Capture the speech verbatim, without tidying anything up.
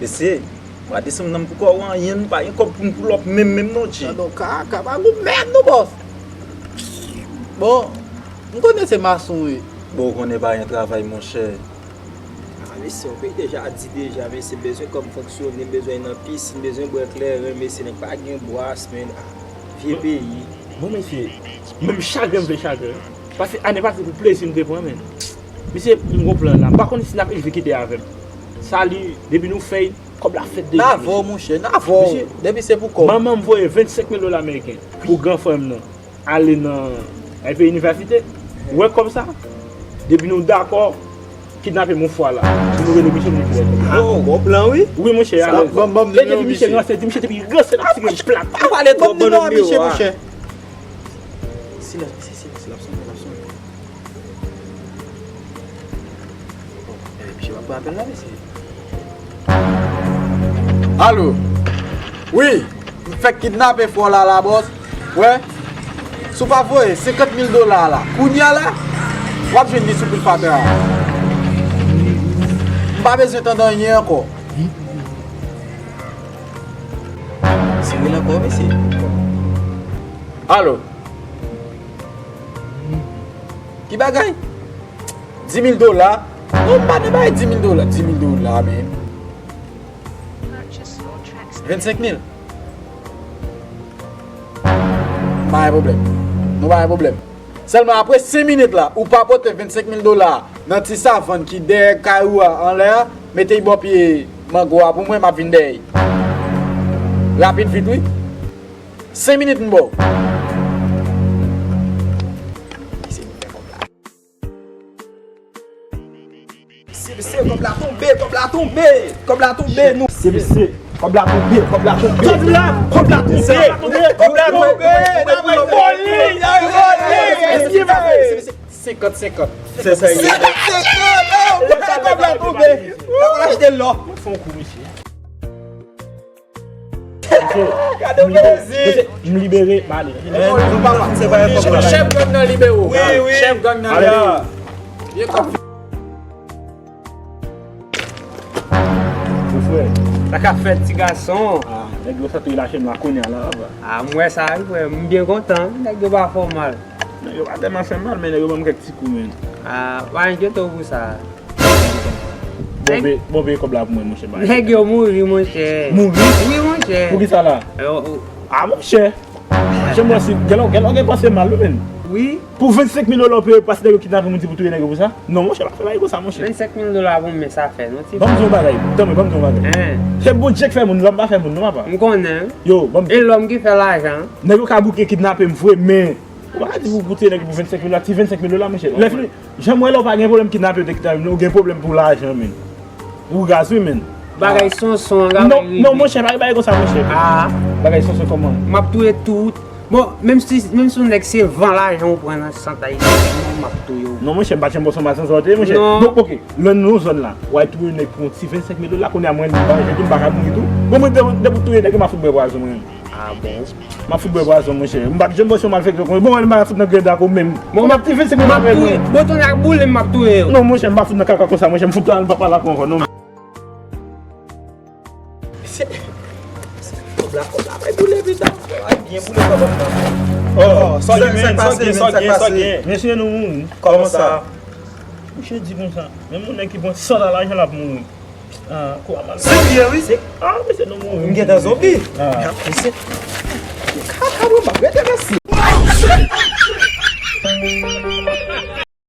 Mesye, mwa desanm nan m poko wè anyen, m pa gen kòb pou m pull up menm, menm non, G. Tande w ka, ka pa gou mèd non, bòs. Bon, m konnen se mason w ye. Bon, ou konnen pa gen travay, monchè. Ah, mesye, w te deja di deja, mesye, m bezwen kòb fonksyone, m bezwen nan pisin, m bezwen bwè kleren, mesye, nèg pa gen bwas, men, ah, vye peyi. Bon, mesye, menm chagren m vle chagren. Paske ane pase pou plezi m te pran, men. Mesye, m gon plan la. M pa konn si n ap rive kite avè m. Sali, depi nou fè, kòb la fèt deja, mesye. N avè w, monchè, n avè w. Mesye, depi se pou kòb. Manman m voye vennsenk mil dola ameriken pou gran frè m nan ale nan, al peye inivèsite. Ou wè kòb sa? Depi nou dakò, kidnape m yon fwa la. Si nou rele misye, nou rele. Ah, bon, bon plan, wi. Wi, monchè, alèz. Ban m, ban m nimewo misye. Lè di misye ranse, di misye te pi ranse nan tigre plat. Ou pale, ban m nimewo a misye, monchè. Silans, mesye, silans, l ap sonnen, l ap sonnen. Bon, ebyen, misye pa pran apèl la, mesye. Alo. Wi, m fèk kidnape fò la, la, bòs. Wè, si w pa voye senkant mil dola la, kounye a la, w ap jwenn li sou pil fatra a. M pa bezwen tande anyen ankò. Se rele ankò, mesye. Alo. Ki bagay? Di mil dola? Non, m pa nan bay di mil dola. Di mil dola, men. Vennsenk mil. Pa gen pwoblèm. Non, pa gen pwoblèm. Sèlman apre senk minit la, ou pa pote vennsenk mil dola nan ti savann ki dèyè kay ou a anlè a, mete l bò pye mango a pou mwen, m ap vin dèyè l. Rapid vit, wi. Senk minit m ba w. Se, se, kòb la tonbe, kòb la tonbe, kòb la tonbe, nou. Se, se, kòb la tonbe, kòb la tonbe. Kòb la, kòb la tonbe, kòb la tonbe, kòb la tonbe. N ap vole, n ap vole. Senkant senkant. Se sa, wi. Senkant senkant, oh, kòb la tonbe. N ap al achte lò. Mwen fè yon kou, mesye. Gade plezi. M libere, m ale. Chèf gang nan libere w. Wi, wi. Chèf gang nan libere w. Vye kòb. Mon frè. Sa k ap fèt, ti gason? Ah, nèg yo santi lache m la kounye a la, papa. Ah, m wè sa, wi, frè. M byen kontan. Nèg yo pa fè w mal. Nèg yo pa tèlman fè m mal, men nèg yo ban m kèk ti kou, men. Ah, pa enkyete w pou sa. Bon, peye, bon, peye kòb la pou mwen, monchè. Nèg yo mouri, monchè. Mouri? Wi, monchè. Poukisa la? Ah, monchè. Monchè, mwen si, gen lè, gen lè w gen panse mal, wi, men. Wi. Pou vennsenk mil dola w peye pase nèg yo kidnape moun, di pou touye nèg yo pou sa? Non, monchè, pa fè bagay konsa, monchè. Vennsenk mil dola pou mwen, sa fè, non, ti. Ban m di yon bagay. Tanpri, ban m di yon bagay. Hein. Se Bondye k fè moun, lòm pa fè moun, non, papa. M konnen. Yo, ban m. E lòm ki fè lajan. Nèg yo ka bouke kidnape m vre, men Ou pa ka di pou, pou touye nèg pou vennsenk mil dola, ti vennsenk mil dola, monchè. Lè fini, jan m wè la, ou pa gen pwoblèm kidnape, yo te kidnape, men ou gen pwoblèm pou lajan, men. Ou raz, wi, men. Bagay sonson, non, non, monchè, pa gen bagay konsa, monchè. Ah. Bagay sonson kòman? M ap touye tout. Bon, menm si, menm si yon nèg se van lajan ou pran nan sant Ayiti, m ap touye w. Non, monchè, m pa t janm wè w se yon mal sanzòte, monchè. Non. Bon, oke, lè nou nan zòn la, w al touye nèg pou yon ti vennsenk mil dola, kounye a mwen, m pa, m pa ka mouri tou. Bon, mwen, depi, depi w touye nèg, m ap fout bwè pwazon, mwen. Ah bon? M ap fout bwè pwazon, monchè. M pa t janm wè se yon malfektè konsa. Bon, mwen, m ap fout nan greda kou menm. Bon, m ap ti vennsenk mil dola pou mwen. Bon, ton ak boule, m ap touye yo. Non, monchè, m pa fout nan kaka konsa, monchè. M fout al pa pale ak ou ankò, non. Mesye, kòb la, kòb la, bay boule, pita. Ay, byen boule, kòb la. Oh, sa gen, sa gen, sa gen, sa gen. Mesye, nou mouri. Kòman sa? Monchè di konsa, menm yon nèg ki pran san dola lajan l ap mouri. Ah, kou a mal. Serye, wi. Ah, mesye, nou mouri. M gentan zonbi. Ah. Mesye.